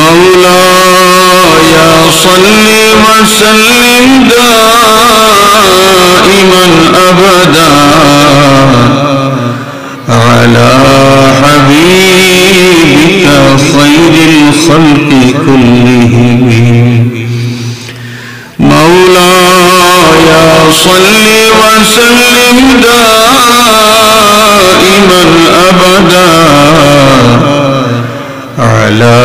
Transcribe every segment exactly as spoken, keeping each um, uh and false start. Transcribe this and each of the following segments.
مولاي صل وسلم دائما أبدا على حبيبك خير الخلق كلهم. مولاي صل وسلم دائما أبدا على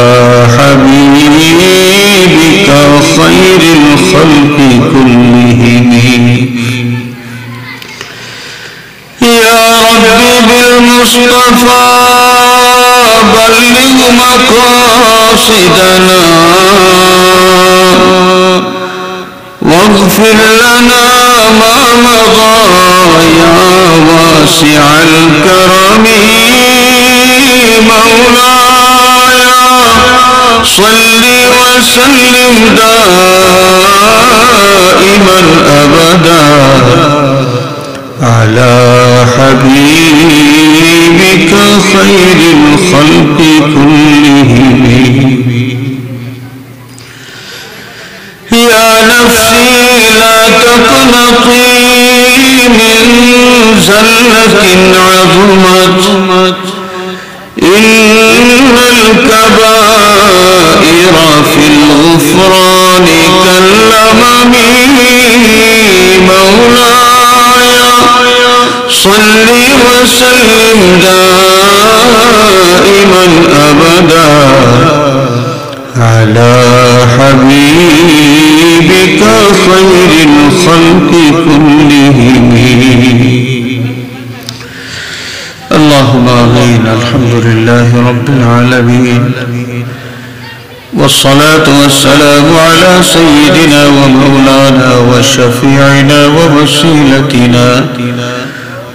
حبيبك خير الخلق كلهم. يا رب بالمصطفى بلغ مقاصدنا، واغفر لنا ما مضى يا واسع الكرم. مولاي صل وسلم دائما أبدا على حبيبك خير الخلق كلهم. يا نفسي لا تقنطي من زلة عظمت، إن الكبائر في الغفران كاللمم. مولاي صل وسلم دائما أبدا على حبيبك خير الخلق كلهم. اللهم آمين. الحمد لله رب العالمين، والصلاة والسلام على سيدنا ومولانا وشفيعنا ووسيلتنا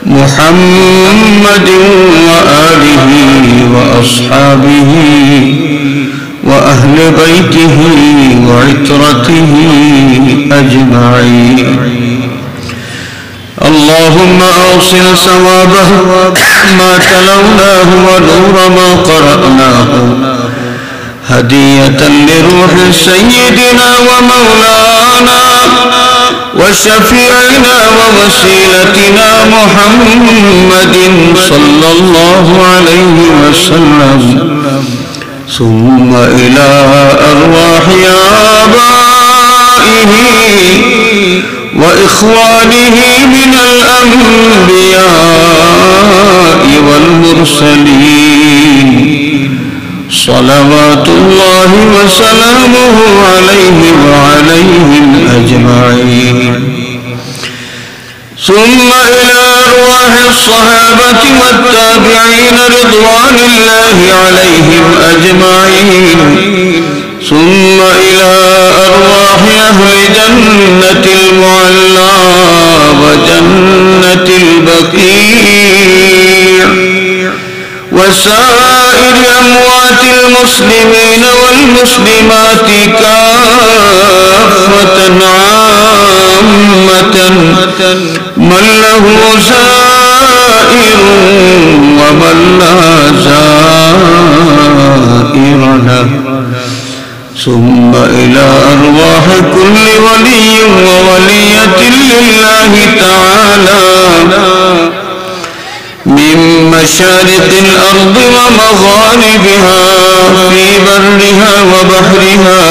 محمد وآله وأصحابه وأهل بيته وعترته أجمعين. اللهم أوصل ثواب ما تلوناه ونور ما قرأناه هدية لروح سيدنا ومولانا وشفيعنا ووسيلتنا محمد صلى الله عليه وسلم، ثم إلى أرواح آبائه وإخوانه من الأنبياء والمرسلين، صلوات الله وسلامه عليه وعليهم أجمعين. ثم إلى أرواح الصحابة والتابعين رضوان الله عليهم أجمعين. ثم إلى أرواح أهل جنة المعلى وجنة البقيع وسائر أموات المسلمين والمسلمات كافة عامة، من له زائر ومن لا زائر له. ثم إلى أرواح كل ولي وولية لله تعالى من مشارق الأرض ومغاربها في برها وبحرها،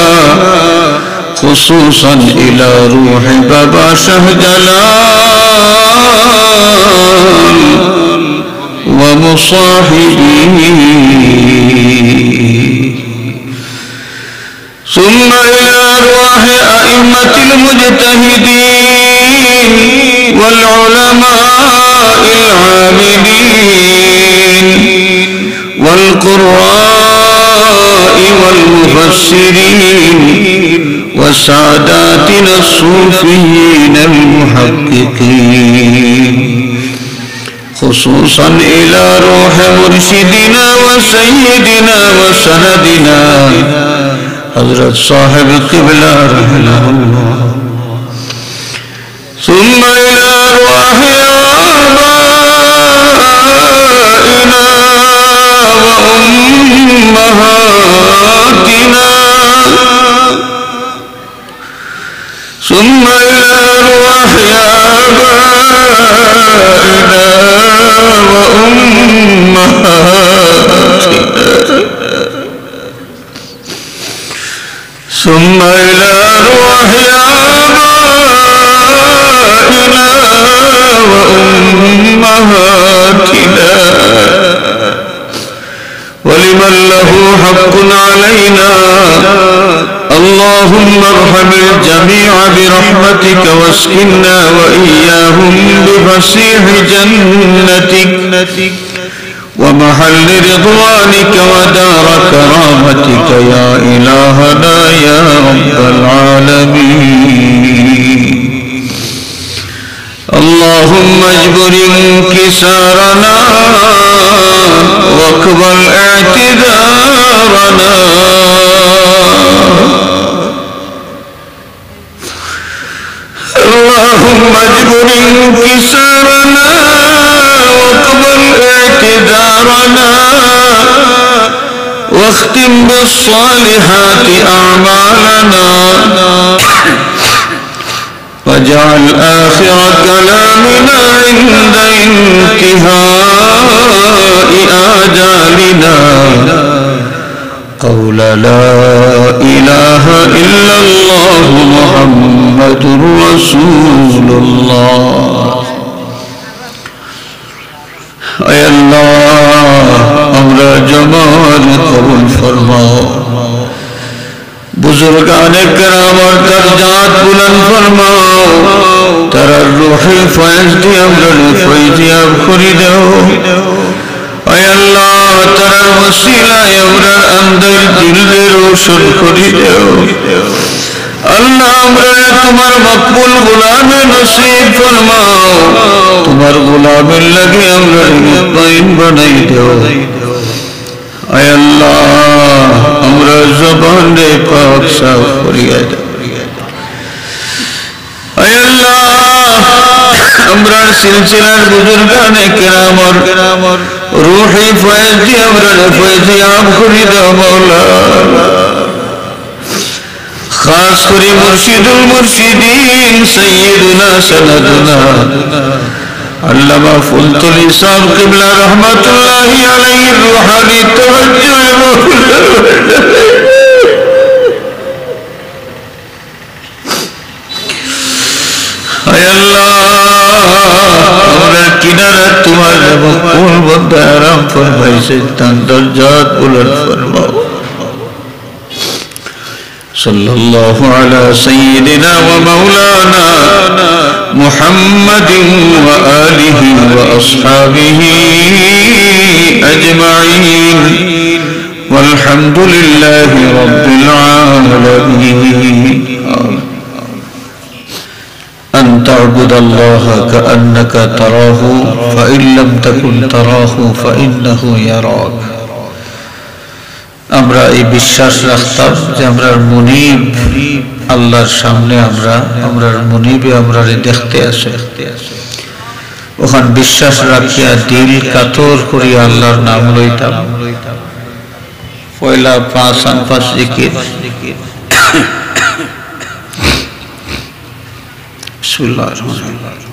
خصوصا إلى روح بابا شاه جلال ومصاحبه. ثم إلى أرواح أئمة المجتهدين والعلماء العاملين والقراء والمفسرين وساداتنا الصوفيين المحققين. خصوصا إلى روح مرشدنا وسيدنا وسندنا حضرت صاحب قبلة رحمه الله. ثم إلى أرواح آبائنا وأمهاتنا إلى أرواح آبائنا وأمهاتنا. ثم إلى أرواح آبائنا وأمهاتنا ولمن له حق علينا. اللهم ارحم الجميع برحمتك واسكنا وإياهم بفسيح جنتك ومحل رضوانك ودار كرامتك يا إلهنا يا رب العالمين. اللهم اجبر انكسارنا واقبل اعتذارنا. اللهم اجبر انكسارنا واقبل اعتذارنا واختم بالصالحات أعمالنا واجعل آخر كلامنا عند انتهاء آجالنا قول لا إله إلا الله محمد رسول الله. আয় আল্লাহ, আমরার জমাত কবুল ফরমাও। বুজুর্গানে কেরামর দরজাত বুলন্দ ফরমাও। তারার রুহি ফয়েজ দিয়া আমরারে ফয়েজিয়াব করি দেও। আয় আল্লাহ, তারার ওসিলায় আমরার অন্দর দিলরে রোশন করি দেও। আল্লাহ, আমরারে তুমার মকবুল গোলামে নসিব ফরমাও। তুমার গোলামের লাগি আমরারে মুতমাইন বানাই দেও। আয় আল্লাহ, আমরার জবানরে পাক সাফ করিয়া দেও। আয় আল্লাহ, আমরার সিলসিলার বুজুর্গানে কেরামর রুহি ফয়েজ দিয়া আমরারে ফয়েজিয়াব করি দেও মাওলা। খাস করি মুর্শিদুল মুর্শিদিন সাইয়্যিদুনা সনদুনা আল্লামা ফুলতলি সাহেব কিবলা রহমাতুল্লাহি আলাইহির রুহানি তাওয়াজ্জুহে মাওলা। আয় আল্লাহ, আমরার কিনারা তুমার মকবুল বন্দায় আরাম ফরমাইছে, তান দরজাত বুলন্দ ফরমাও। صلى الله على سيدنا ومولانا محمد وآله وأصحابه أجمعين. والحمد لله رب العالمين. أن تعبد الله كأنك تراه، فإن لم تكن تراه فإنه يراك. আমরা এই বিশ্বাস রাখতাম যে আমরার মুনিব আল্লাহর সামনে, আমরা, আমরার মুনিবে আমরারে দেখতে আছে। অখান বিশ্বাস রাখিয়া দিল কাতর করিয়া আল্লাহর নাম লইতাম। পয়লা পাঁচ আনফাস জিকির। বিসমিল্লাহির রহমানির রহিম।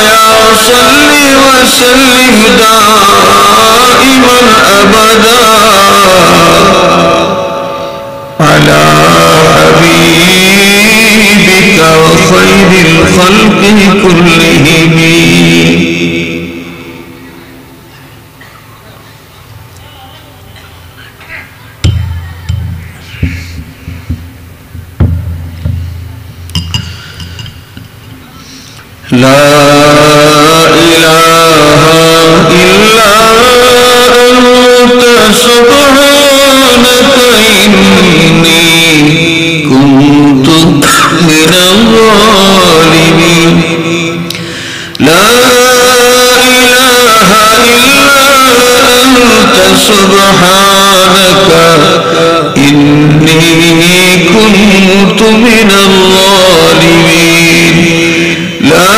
وسلم دائما أبدا على حبيبك خير الخلق كلهم. لا إله إلا أنت سبحانك إني كنت من الظالمين. لا إله إلا أنت سبحانك إني كنت من الظالمين. لا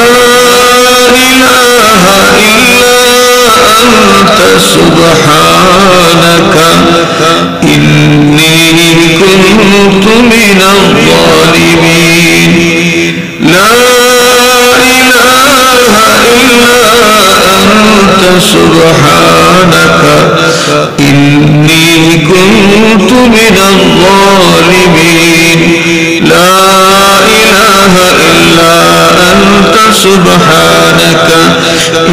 إله إلا أنت سبحانك إني كنت من الظالمين. لا إله إلا أنت سبحانك إني كنت من الظالمين. لا إله إلا أنت سبحانك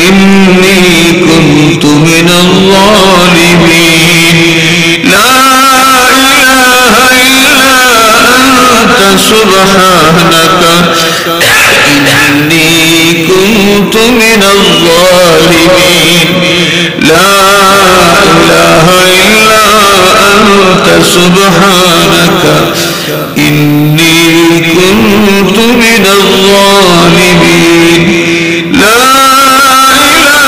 إني كنت من الظالمين. لا إله إلا أنت سبحانك إني كنت من الظالمين. لا إله إلا أنت سبحانك إني كنت من الظالمين. لا إله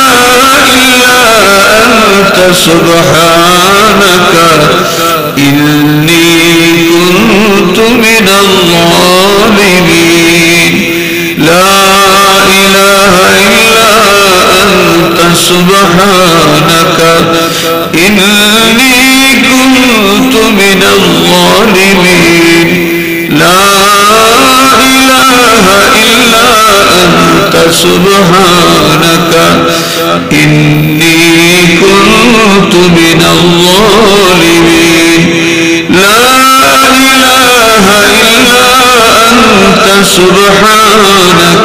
إلا أنت سبحانك إني كنت من الظالمين. لا إله إلا أنت سبحانك إني كنت من الظالمين. لا إله إلا أنت سبحانك إني كنت من الظالمين. لا إله إلا أنت سبحانك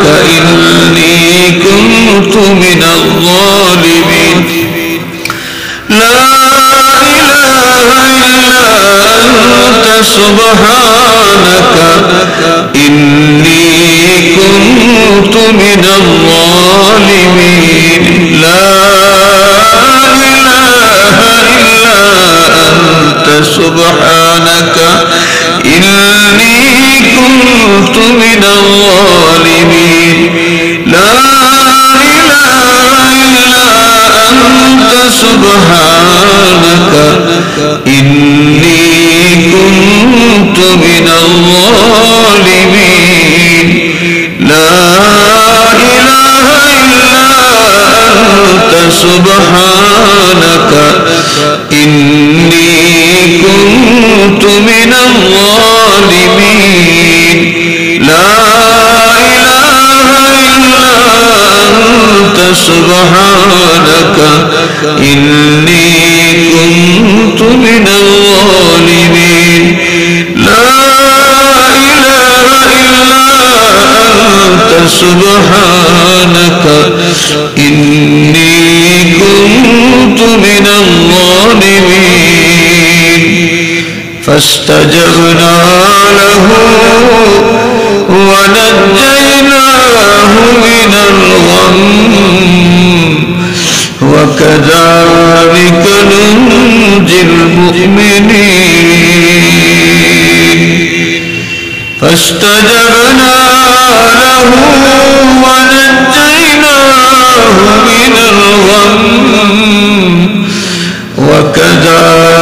إني كنت من الظالمين. لا إله إلا أنت سبحانك إني كنت من الظالمين. لا إله إلا أنت سبحانك إني كنت من الظالمين. لا إله إلا أنت سبحانك إني كنت من الظالمين. لا إله إلا أنت سبحانك إني كنت من الظالمين. لا إله إلا أنت سبحانك إني كنت من الظالمين. لا إله إلا أنت سبحانك إني كنت من الظالمين. فاستجبنا له ونجيناه من الغم وكذلك ننجي المؤمنين. فاستجبنا له ونجيناه من الغم وكذلك